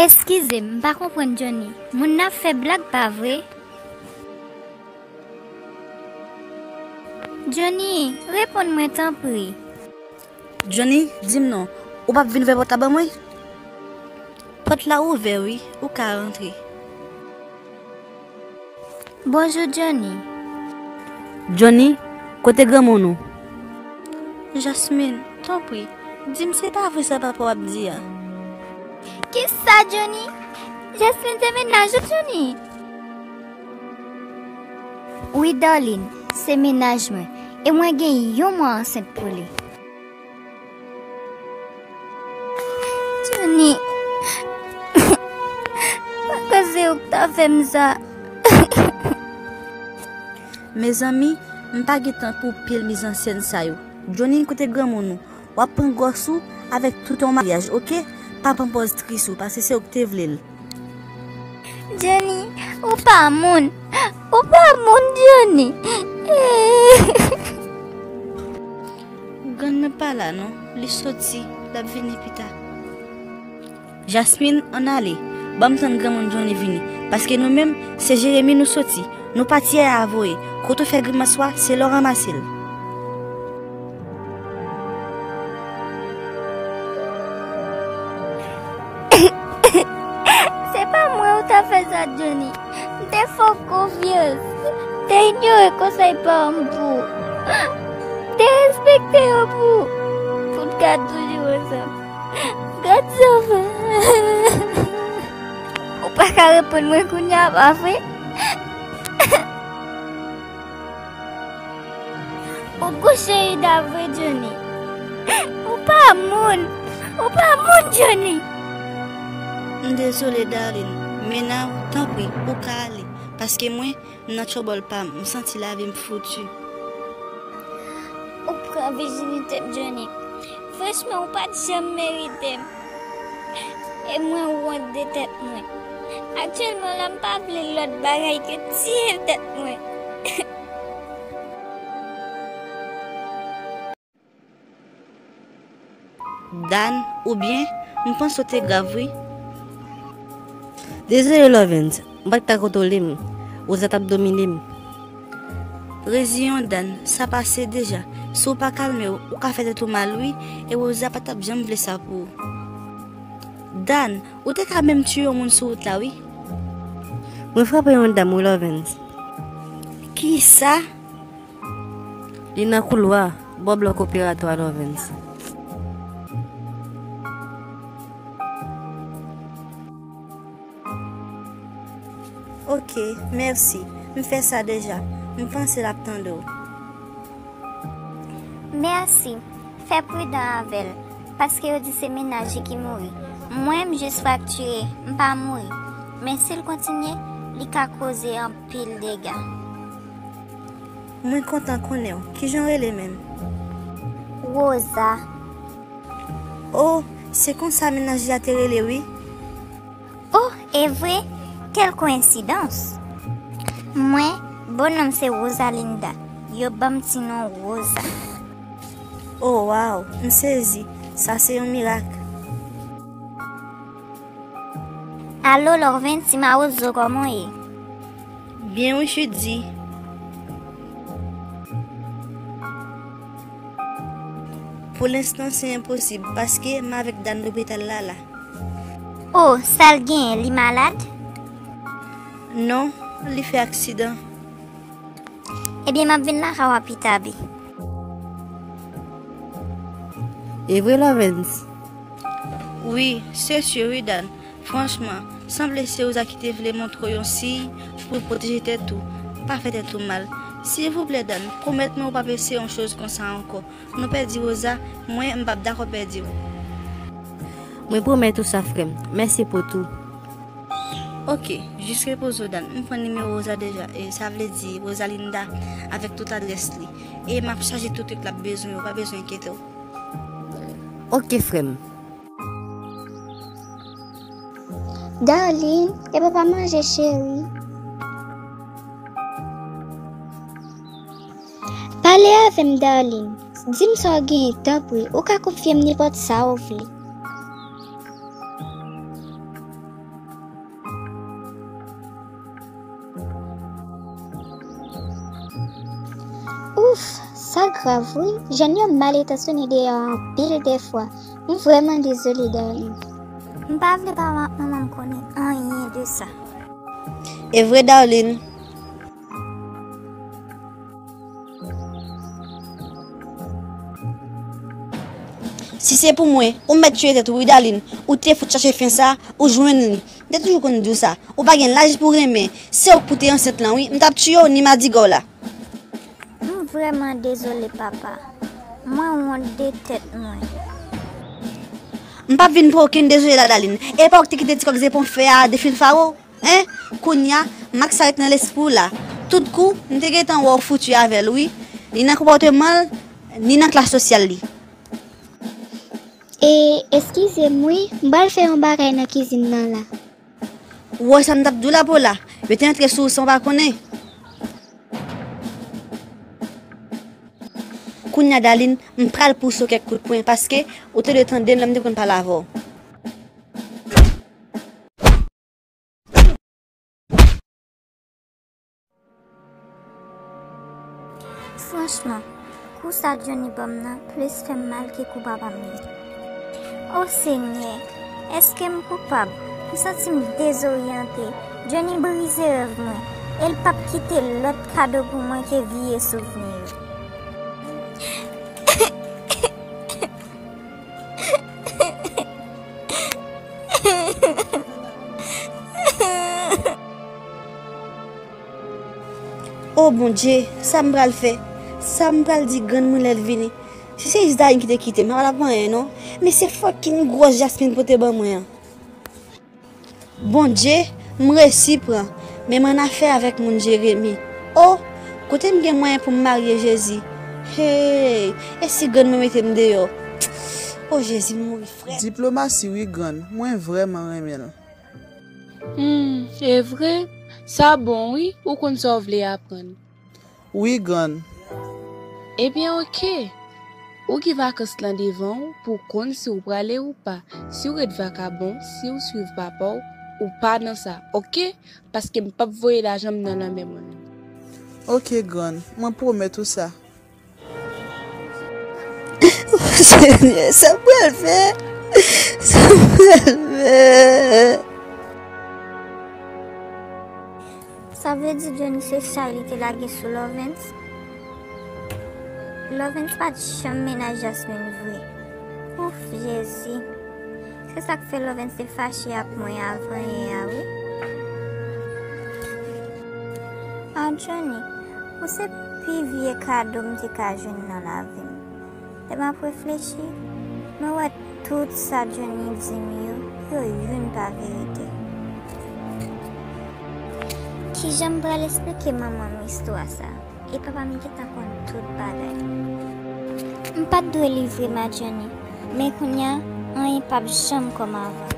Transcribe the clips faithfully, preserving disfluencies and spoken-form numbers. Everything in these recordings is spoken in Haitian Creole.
Eskize m, m pa konprann Johnny. Moun nan ap fè blag, pa vre? Johnny, reponn mwen, tanpri. Johnny, di m non, ou p ap vin ouvè pòt la ban mwen? Pòt la ouvè, wi, ou ka rantre. Bonjou, Johnny. Johnny, kote granmoun ou? Jasmine, tanpri, di m se pa vre sa papa w ap di a. Kisa, Johnny? Jasmine se mennaj ou, Johnny? Wi, Darline, se mennaj mwen. E mwen gen yon mwa ansent pou li. Johnny, pa ka se ou k ta fè m sa. Mezanmi, m pa gen tan pou pil mizansèn sa yo. Johnny, kote granmoun ou? W ap pran gwòs ou avèk tout yon maryaj, oke? Pa pran pòz tris ou, paske se ou k te vle l. Johnny, ou pa moun. Ou pa moun, Johnny. Grann mwen pa la non, li soti, l ap vini pita. Jasmine, ann ale. Ban m tann granmoun Johnny vini, paske nou menm, se Jeremi nou soti. Nou pati yè a voye. Kote w fè grimas la, se la w ranmase l. Se pa mwen ou ta fè sa, Johnny. M te fè w konfyans. M te inyore konsèy paran m pou ou. M te respekte yo pou ou. Pou n ka toujou ansanm. Gad sa w fè. Ou pa ka reponn mwen kounye a, pa vre? Ou gwo cheri davre, Johnny. Ou pa moun. Ou pa moun, Johnny. M dezole, Darline. Men nan, tanpri, ou ka ale. Paske mwen, m nan tchòbòl pa m. M santi lavi m fouti. Ou pran vijinite m, Johnny. Franchman, ou pa t janm merite m. E mwen wont de tèt mwen. Aktyèlman la, m pa vle lòt bagay ke tiye tèt mwen. Dan, oubyen, m panse w te grav, wi. Dezole, Lovens, m pa t ka kontwole m. Rosa t ap domine m. Reziyen w, Dan, sa pase deja. Si w pa kalme w, ou ka fè tèt ou mal, wi, e Rosa pa t ap janm vle sa pou ou. Dan, ou te ka menm tiye yon moun sou wout la, wi. Mwen frape yon dam, wi, Lovens. Kisa? Li nan koulwa, bò blòk operatwa Lovens. Ok, mèsi. M fè sa deja. M panse l ap tande w. Mèsi. Fè pridan avè l, paske yo di se mennaj li ki mouri. Mwen, m jis fraktire, m pa mouri. Men si l kontinye, li ka koze anpil dega. Mwen kontan konnen w. Kijan w rele menm? Rosa. Oh, se konsa mennaj li a te rele, wi. Oh, e vre? Quelle coïncidence! Mwen, bon non m se Rosalinda. Yo ban m ti non Rosa. Oh, wow, m sezi. Sa se yon mirak. Alo, Lorvens, ti mawozo, kòman w ye? Byen wi, Chudi. Pou lenstan, se enposib, paske m avèk Dan lopital la, la. Oh, sa l genyen, li malad? Non, li fè aksidan. Ebyen, m ap vin lakay w a pita, bae. E vre, Lovens? Wi, se si wi, Dan. Franchman, sanble se Rosa ki te vle montre w yon siy pou w pwoteje tèt ou. Pa fè tèt ou mal. Silvouplè, Dan, pwomèt mwen ou p ap eseye yon choz konsa ankò. Nou pèdi Rosa, mwen, m p ap dakò pèdi w. Mwen pwomèt ou sa, frè m. Mèsi pou tou. Ok, jis repoze w, Dan. M pran nimewo Rosa deja, e sa vle di Rosalinda avèk tout adrès li. E m ap chaje tout, tout l ap bezwen, ou pa bezwen enkyete w. Ok, frè m. Darline, epa pa manje, cheri. Pale avè m, Darline. Di m sa w genyen, tanpri. Ou ka konfye m nenpòt sa w vle. Sa grav wi, jèn yo mal entansyone deyò a anpil dèfwa. M vrèman dezole, Darline. M pa vle papa m ak manman m konnen anyen de sa. E vre, Darline. Si se pou mwen, ou mèt tiye tèt ou wi, Darline. Ou te fout chache fen sa, ou jwenn li. M te toujou konn di w sa. Ou pa gen laj pou renmen. Se ou k pou te ansent lan wi. M t ap tiye w ni madiga w la. M vrèman dezole, papa. Mwen wont de tèt mwen. M p ap vin pou okenn dezole la, Darline. E pa ou ki te kite ti kòk zepon fè a defilfare w? Hein? Kounye a, mak sa ret nan lespri w la. Tout kou, m te gentan wè w fouti avè l, wi. Ni nan konpòteman l, ni nan klas sosyal li. E, eskize m wi, m pral fè yon bagay nan kizin nan la. Ou wè sa m t ap di w la, Paula? Yo te antre sou ou san w pa konnen. Kounye a, Darline, m pral pouse w kèk kout pwen, paske ou te dwe tande m lè m te konn pale avè w. Franchman, kou sa Johnny ban m nan plis fè m mal ke kou papa m li. O Senyè, èske m koupab? M santi m dezoryante. Johnny brize rèv mwen, e l p ap kite lòt kado pou mwen ke vye souvni yo. O Bondye, sa m pral fè? Sa m pral di grann mwen lè l vini? Si se jis Darline ki te kite m, m pa t ap anyen non. Men se fucking gwòs Jasmine pote ban mwen an. Bondye, m resi pran, men m annafè avèk moun Jeremi. O, kote m gen mwayen pou m marye Jezi? Hey, e si grann mwen mete m deyò? O Jezi, m mouri frèt. Diplomasi wi grann, mwen vrèman renmen l. Hmm, e vre? Sa bon wi, ou konn sa w vle aprann. Wi grann. Ebyen oke. Ou gen vakans lan devan w pou w konn si w prale ou pa. Si w ret vakabon, si w swiv papa w, ou pa nan sa, oke? Paske m p ap voye lajan m nan nan men mwen. Oke grann, mwen pwomèt ou sa. O Senyè, sa m pral fè? Sa m pral fè? Sa vle di Johnny se chay li te lage sou Lovens? Lovens pa t janm mennaj Jasmine vre. Ouf, Jezi. Se sa k fè Lovens te fache ak mwen avan yè a wi. A Johnny, ou se pi vye kado m te ka jwenn nan lavi m. Lè m ap reflechi, mwen wè tout sa Johnny di m yo, yo youn pa verite. Kijan m pral esplike manman m istwa sa? E papa m gentan konn tout bagay. M pa t dwe livre m a Johnny, men kounye a, anyen p ap janm kòm avan.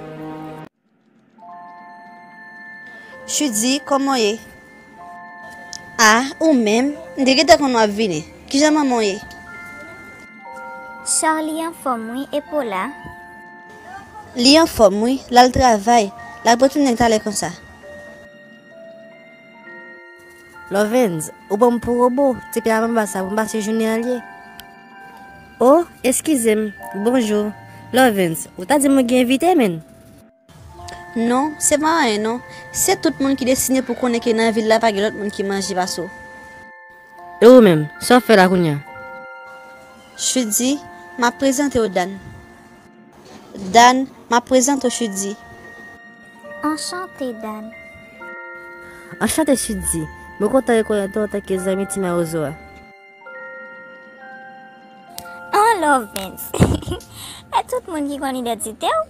Chudy, kòman w ye? A, ou menm? M te gentan konn w ap vini. Kijan manman w ye? Charlie anfòm wi, e Paula? Li anfòm wi, l al travay. L ap retounen talè konsa. Lovens, ou pran m pou wobo, ti pye a anba sa pou m pase jounen an lye. O, eskize m, bonjou. Lovens, ou ta di m ou gen envite, menn? Non, se pa anyen non. Se tout moun ki destine pou konnen ke nan vil la pa gen lòt moun ki manje pase w. E ou menm, sa w ap fè la kounye a? Chudy, m ap prezante w Dan. Dan, m ap prezante w Chudy. Anchante, Dan. Anchante, Chudy. Mwen kontan rekonèt ou antanke zanmi ti mawozo a. An, Lovens. E tout moun ki konn idantite w?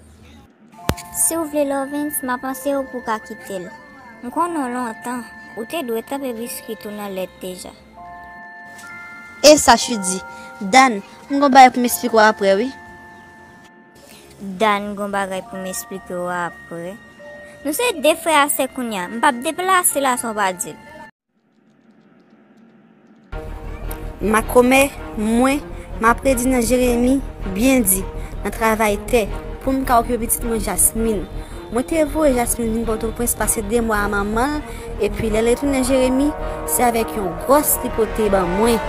Si w vle Lovens, m ap anse w pou w ka kite l. M konnen w lontan, ou te dwe tanpe biskit ou nan lèt deja. E sa, Chudy. Dan, m gon bagay pou m esplike w apre, wi. Dan, gon bagay pou m esplike w apre. Nou se de frè a sè kounye a, m p ap deplase la san w pa di l. Makomè, mwen, m ap redi nan Jeremi, byen di, nan travay tè, pou m ka okipe pitit mwen Jasmine. Mwen te voye Jasmine vin Pòtoprens pase de mwa a manman l, epi lè l retounen Jeremi, se avèk yon gwòs li pote ban mwen.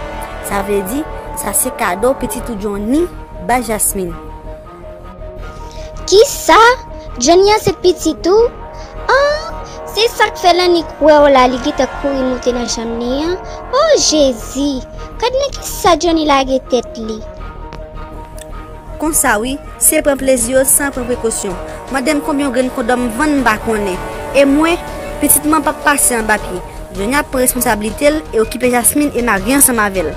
Sa vle di, sa se kado pitit ou Johnny bay Jasmine. Kisa? Johnny an se pitit ou? Ah, se sa k fè Lannik wè w la, li gentan kouri moute nan chanm li an. Oh Jezi! Gad nan kisa Johnny lage tèt li. Konsa wi, se pran plezi yo san pran prekosyon. Mande m konbyen yon grenn kondòm m vann, m pa konnen. E mwen, pitit mwen p ap pase anba pye. Johnny ap pran responsablite l e okipe Jasmine e marye ansanm avè l.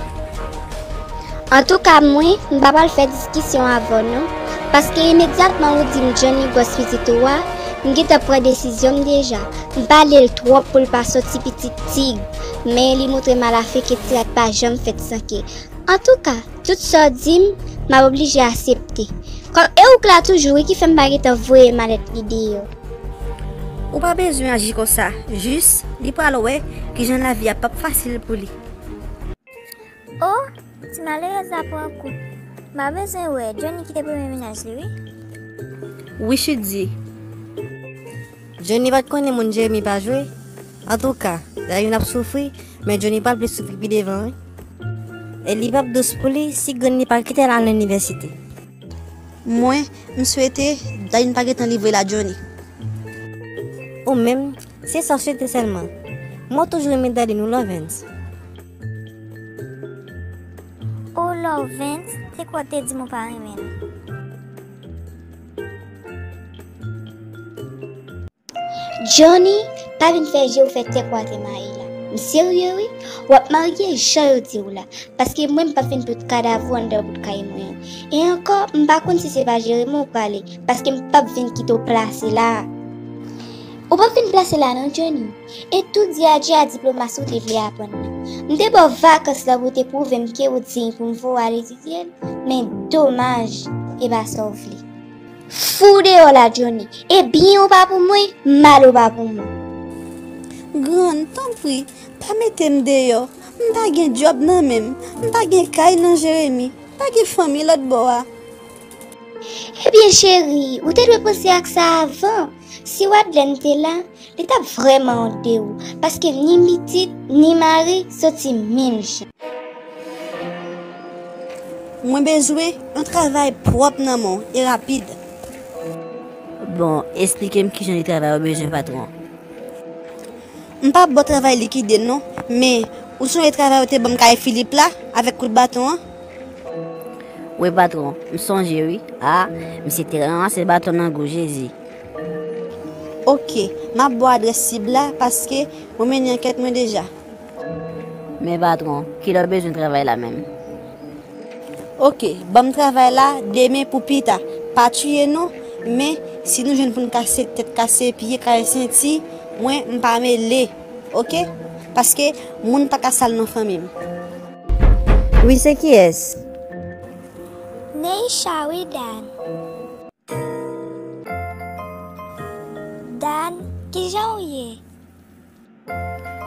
Antouka mwen, m pa pral fè diskisyon avè w non, paske imedyatman ou di m Johnny gwòs pitit ou a, m gentan pran desizyon m deja. M pale l twòp pou l pa soti pitit tig, men li montre m alafin ke tirat pa janm fèt san ke. Antouka, tout sa w di m, m ap oblije aksepte. Kòm e ou k la toujou wi ki fè m pa gentan voye malèt li deyò. Ou pa bezwen aji konsa, jis li pral wè kijan lavi a p ap fasil pou li. O, ti malerèz la pran kou. M a bezwen wè Johnny ki te premye mennaj li wi. Wi Chidi. Johnny pa t konnen moun Jeremi pa jwe. Antouka, Dayou ap soufri, men Johnny pral plis soufri pi devan wi. E li p ap dous pou li si grann li pa kite l al nan inivèsite. Mwen, m swete Darline pa gentan livre l a Johnny. Ou menm, se sa w swete sèlman. Mwen toujou renmen Darline wi Lovens. O Lovens, te kwè w te di m ou pa renmen l. Johnny, pa vin fè je w fè tèkwatè mayi la. M serye wi, w ap marye jan yo di w la, paske mwen m p ap vin pote kadav ou anndan bout kay mwen an. E ankò, m pa konn si se pa Jeremi ou prale, paske m p ap vin kite w plase la. Ou p ap vin plase la non Johnny. E tou di adje a diplòm a si w te vle aprann nan. M te ba w vakans la pou w te pwouve m ke ou diy pou m voye w al etidye l, men domaj, e pa sa w vle. Fou deyò la Johnny. E byen ou pa pou mwen, mal ou pa pou mwen. Grann, tanpri, pa mete m deyò. M pa gen djòb nan men m. M pa gen kay nan Jeremi. Pa gen fanmi lòt bò a. Ebyen cheri, ou te dwe panse ak sa avan. Si Wadlèn te la, li t ap vrèman wont de ou, paske ni pitit, ni mari soti menm jan. Mwen bezwen yon travay pwòp nan men w e rapid. Bon, esplike m kijan de travay ou bezwen, patwon. M p ap ba w travay likide non, men ou sonje travay ou te ban m kay Filip la avèk kout baton an? Wi, patwon, m sonje wi. A, misye te ranmase baton nan gou Jezi. Oke, m ap ba w adrès sib la, paske mwen mennen ankèt mwen deja. Men patwon, kilè w bezwen travay la menm? Oke, ban m travay la demen pou pita. Pa tiye non, men si nou jwenn pou n kase tèt, kase pye, kase senti, mwen, m pa mele. Oke? Paske moun pa ka sal non fanmi m. Wi, se kiyès? Neisha wi, Dan. Dan, kijan w ye?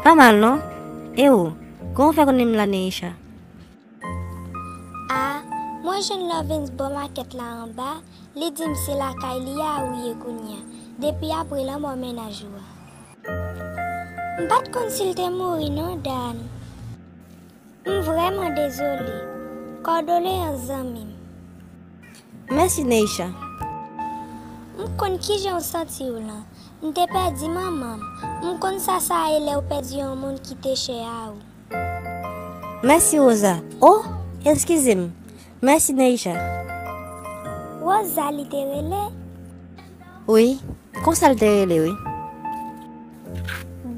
Pa mal non. E ou, kòman w fè konnen m la, Neisha? A, mwen jwenn Lovens bò makèt la anba, li di m se lakay li a ou ye kounye a, depi apre lanmò mennaj ou a. M pa t konn si l te mouri non, Dan. M vrèman dezole. Kòdoleyans zanmi m. Mèsi, Neisha. M konn kijan w santi w lan. M te pèdi manman m. M konn sa sa ye lè w pèdi yon moun ki te chè a ou. Mèsi, Rosa. O, eskize m. Mèsi, Neisha. Rosa, li te rele? Wi, konsa l te rele, wi.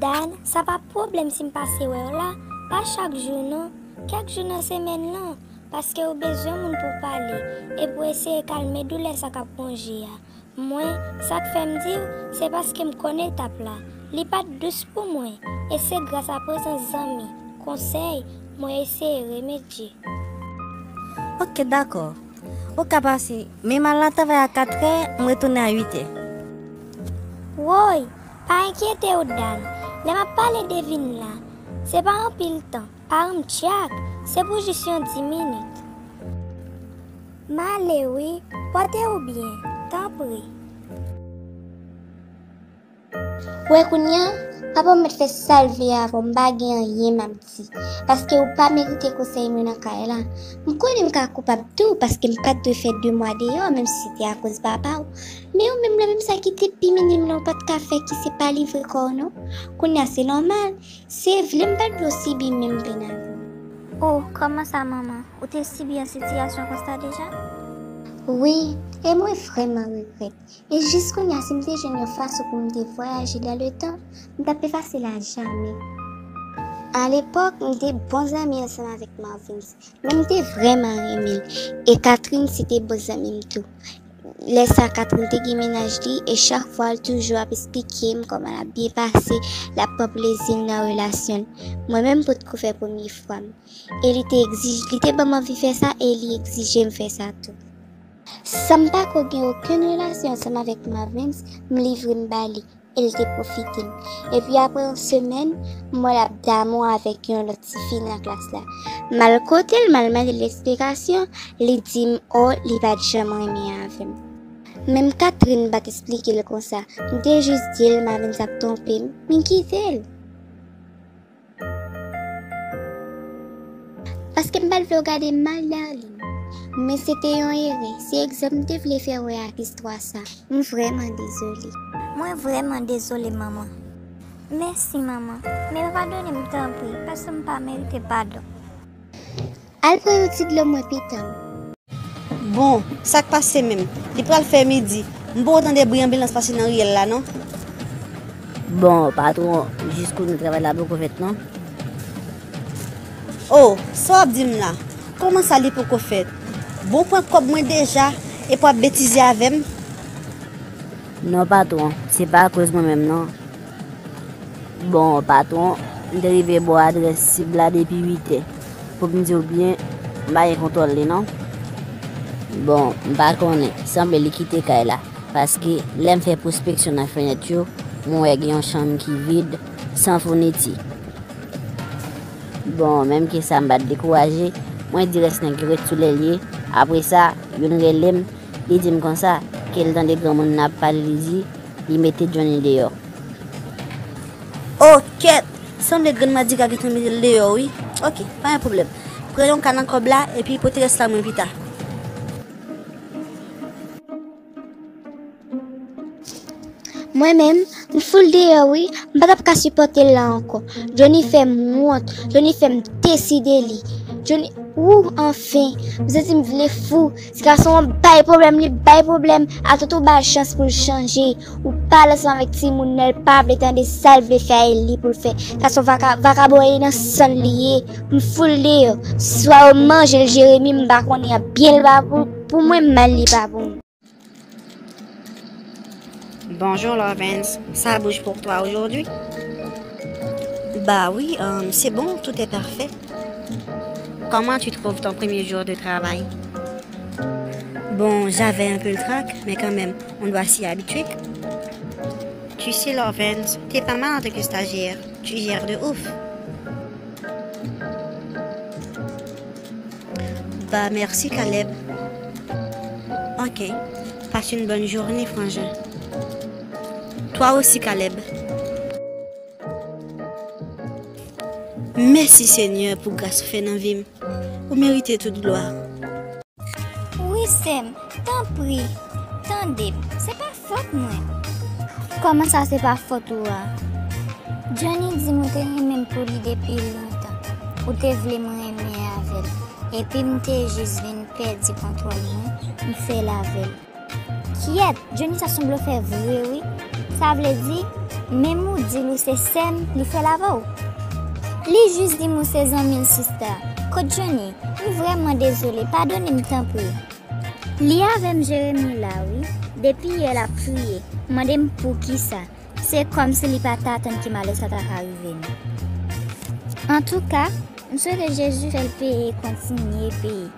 Dan, sa pa pwoblèm si m pase wè w la, pa chak jou non, kèk jou nan semèn lan, paske ou bezwen moun pou w pale e pou eseye kalme doulè sa k ap wonje a. Mwen, sa k fè m di w, se paske m konn etap la. Li pa t dous pou mwen, e se gras a prezans zanmi, konsèy, mwen eseye remedye. Ok, dakò. Ou ka pase, men m al nan travay a katrè, m retounen a uitè. Woy, pa enkyete w, Dan. Lè m ap pale de vin la, se pa anpil tan. Pa rann m tchak, se pou jis yon dis minit. M ale wi, pote w byen, tanpri. Wè kounye a, Papa w mèt fè sa l vle avè w, m pa gen anyen m ap di. Paske ou pa merite konsèy mwen nan kay la. M konnen m ka koupab tou, paske m pa t dwe fè de mwa deyò, menm si se te akoz papa w. Men ou menm la, menm sa ki te pi minim la, ou pa t ka fè ki se pa livre kò w non. Kounye a se nòmal. Se vle m pa t vle w sibi menm pèn avè m. Oh, kòman sa, manman? Ou te sibi yon sitiyasyon konsa deja? Wi, e mwen vrèman regrèt. E jis kounye a, si m te jwenn yon fason pou m te vwayaje dan le tan, m t ap efase l a jamè. Alepòk, m te bon zanmi ansanm avèk Marvins, men m te vrèman renmen l. E Catherine, se te bon zanmi m tou. Lè sa, Catherine te gen mennaj li, e chak fwa, l toujou ap esplike m kòman l ap byen pase, l ap pran plezi l nan relasyon l. Mwen menm, potko fè premye fwa m. E li te egzij-, li te ban m anvi fè sa, e li egzije m fè sa tou. San m pa ko gen okenn relasyon ansanm avèk Marvins, m livre m ba li, e l te pwofite m. Epi apre yon semèn, m wè l ap damou avèk yon lòt tifi nan klas la. M al kote l, m al mande l eksplikasyon, li di m, o, li pa t janm renmen avè m. Menm Catherine pa t esplike l konsa, m te jis di l Marvins ap twonpe m, m kite l. Paske m pa t vle w gade m mal, darling. Men se te yon erè. Se egzanp m te vle fè wè ak istwa sa. M vrèman dezole. Mwen vrèman dezole, manman. Mèsi, manman. Men padone m, tanpri, paske m pa merite padon. Al pran yon ti dlo mwen, pitan m. Bon, sa k pase menm? Li pral fè midi. M poko tande bri anbilans pase nan riyèl la, non. Bon, patwon, jis kounye a travay la poko fèt, non. Oh, sa w ap di m la? Kòman sa li poko fèt? Bon, w pran kòb mwen deja, epi w ap betize avè m? Non, patwon, se pa akoz mwen menm, non. Bon, patwon, m te rive bò adrès sib la depi uit è. Pou m di w byen, m pa gen kontwòl li, non. Bon, m pa konnen, sanble li kite kay la, paske lè m fè pwospeksyon nan fenèt yo, m wè gen yon chanm ki vid, san founiti. Bon, menm ke sa, m pa t dekouraje, mwen di rès nèg yo ret sou lè l ye. Apre sa, youn rele m, li di m konsa, ke l tande granmoun nan ap pale, li di, li mete Johnny deyò. O kèt! Sanble grann Madrigal gentan mete l deyò, wi. Oke, pa gen pwoblèm. Pran yon ka nan kòb la, epi pote rès la mwen pita. Mwen menm, m foul deyò, wi. M pa t ap ka sipòte l la ankò. Johnny fè m wont. Johnny fè m deside li. Johnny, ou, anfen. M santi m vle fou. Ti gason an bay pwoblèm, li bay pwoblèm. Atann ou ba l chans pou l chanje. Ou pale ansanm avèk timoun nan, l pa vle tande sa l vle fè a, e li pou l fè. Gason vaka-, vakabon e nan san l li ye. M foul deyò. Swa yo manje l, Jeremi, m pa konnen, byen l pa pou, pou mwen, mal li pa pou mwen. Bonjour, Lawrence. Ça bouge pour toi aujourd'hui? Bah oui, euh, c'est bon, tout est parfait. Comment tu trouves ton premier jour de travail? Bon, j'avais un peu le trac, mais quand même, on doit s'y habituer. Tu sais, Lawrence, t'es pas mal en tant que stagiaire. Tu gères de ouf. Bah, merci, Caleb. Ok. Passe une bonne journée, frangin. Toi aussi, Caleb. Mèsi, Senyè, pou gras ou fè nan vi m. Ou merite tout glwa. Wi, sè m, tanpri, tande m. Se pa fòt mwen. Kòman sa se pa fòt ou a? Johnny di m ou te renmen m pou li depi lontan. Ou te vle m renmen avè l. Epi m te jis vin pèdi kontwòl mwen, m fè l avè l. Kyèt, Johnny sa sanble w fè vre wi. Sa vle di, menm ou di l ou se sè m, li fè l avè w. Li jis di m ou se zanmi l sista. Kot Johnny? M vrèman dezole, padone m tanpri. Li avè m Jeremi la wi. Depi yè l ap kriye, mande m poukisa. Se kòmsi li pa t atann ke malè sa ta ka rive nou. Antouka, m swete Jezi fè l peye e kontinye peye.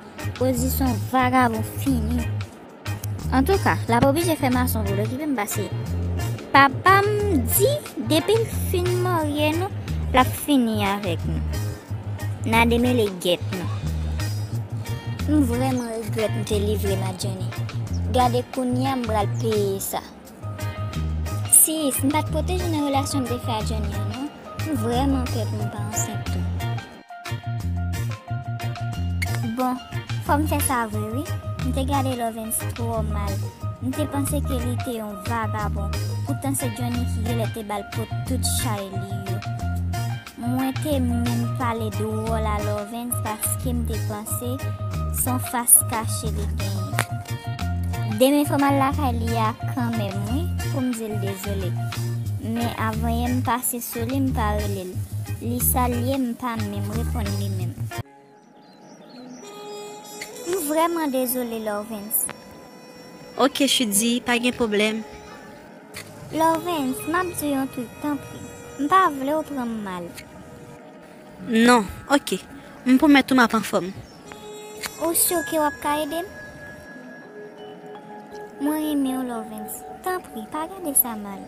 Ozzy se yon vagabon fini. Antouka, l ap oblije fè mason pou l okipe m pase papa m di depi l fin marye nou, l ap fini avèk nou. N a demele gèt nou. M vrèman regrèt m te livre m a Johnny. Gade kounye a m pral peye sa. Sis, m pa t pwoteje nan relasyon m te fè a Johnny an non. M vrèman pè pou m pa ansent tou. Bon, fò m fè sa vre wi. M te gade Lovens twò mal. M te panse ke li te yon vagabon. Poutan se Johnny ki genlè te ba l pot tout chay li yo. Mwen te menm pale dwòl a Lovens paske m te panse se yon fas kache li genyen. Demen fò m al lakay li a kanmenm wi, pou m di l dezole. Men avan yè m pase sou li, m pa rele l. Li salye m, pa menm reponn li menm. M vrèman dezole, Lovens. Ok, Chudi, pa gen pwoblèm. Lovens, m ap di w yon trik, tanpri. M pa vle w pran m mal. Non, ok. M pwomèt ou m ap anfòm. Ou si ke w ap ka ede m? Mwen renmen w, Lovens. Tanpri, pa gade sa mal.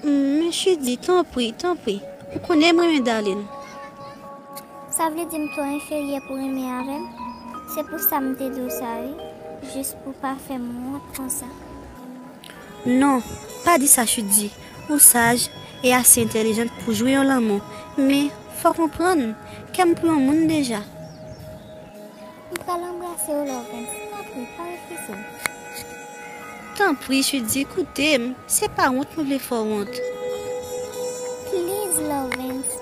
Men Chudi, tanpri, tanpri. Ou konnen m renmen Darline. Sa vle di m twò enferyè pou renmen avè l? Se pou sa m te di w sa wi, jis pou pa fè m wont konsa. Non, pa di sa Chudi. Ou saj e ase entèlijant pou jwe yon lanmò. Men, fò konprann, kè m pou yon moun deja. M pral anbrase w, Lovens. Tanpri, pa refize m. Tanpri, Chudi, koute m. Se pa wont mwen vle fè w wont. Please, Lovens.